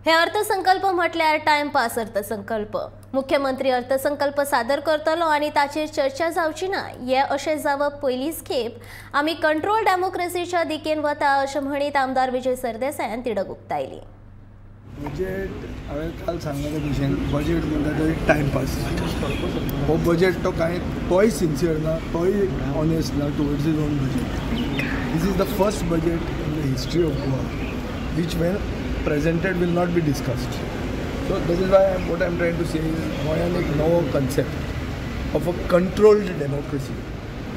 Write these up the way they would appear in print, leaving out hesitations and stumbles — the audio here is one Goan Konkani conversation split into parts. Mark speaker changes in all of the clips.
Speaker 1: हे अर्थसंकल्प म्हटल्यार टायमपास अर्थसंकल्प. मुख्यमंत्री अर्थसंकल्प सादर करतलो आनी ताचेर चर्चा जावची ना हे अशें जावप पयलीच खेप आमी कंट्रोल डेमोक्रेसीच्या दिकेन वता अशें म्हणीत आमदार विजय सरदेसायान तिडक उक्तायली.
Speaker 2: बजेट हांवें काल सांगला ते भशेन बजेट म्हणटा तो एक टायमपास. हो बजेट तो कांय तोय सिन्सियर ना, तोय ऑनेस्ट ना towards his own budget. This is the first budget in the history of Goa which when presented will not be discussed. So that is why what I am trying to say is गोंयान एक नवो concept of a controlled democracy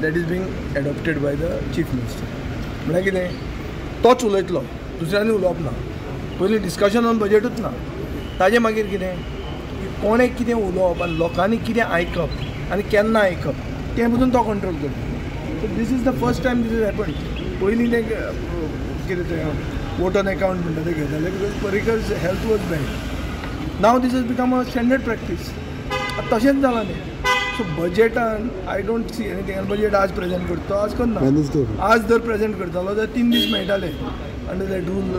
Speaker 2: that is being adopted by the chief minister. म्हळ्यार कितें, तोच उलयतलो, दुसऱ्यांनी उलोवप ना. पयलीं डिस्कशन ऑन बजेटूच ना, ताजे मागीर कितें कोणें कितें उलोवप आनी लोकांनी कितें आयकप आनी केन्ना आयकप तें पसून तो कंट्रोल करता. So this is the first time this is happen. पयलीं तें कितें तें वोट ऑन अकावंट म्हणटा तें घेताले because Parrikar's health was bad. Now this is become a standard practice. तशेंच जालां तें. सो बजेटान I don't see anything. Budget आज प्रेजेंट करता तो आज करना. आज जर प्रेजेंट करतालो जाल्यार 3 दीस मेळटाले अंडर that rule.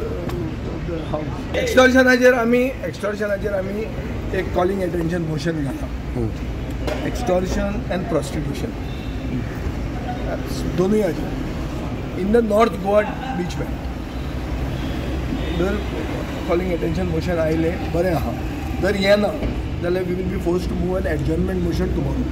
Speaker 2: एक्स्टॉर्शनाचेर आमी एक कॉलिंग एटेन्शन मोशन घाला. एक्स्टॉर्शन अँड प्रॉस्टिट्यूशन दोनूय हाचेर in the North Goa beach belt जर कॉलिंग एटेन्शन मोशन आयलें बरें आहा, जर येना जाल्यार we will be force to move an adjournment motion tomorrow.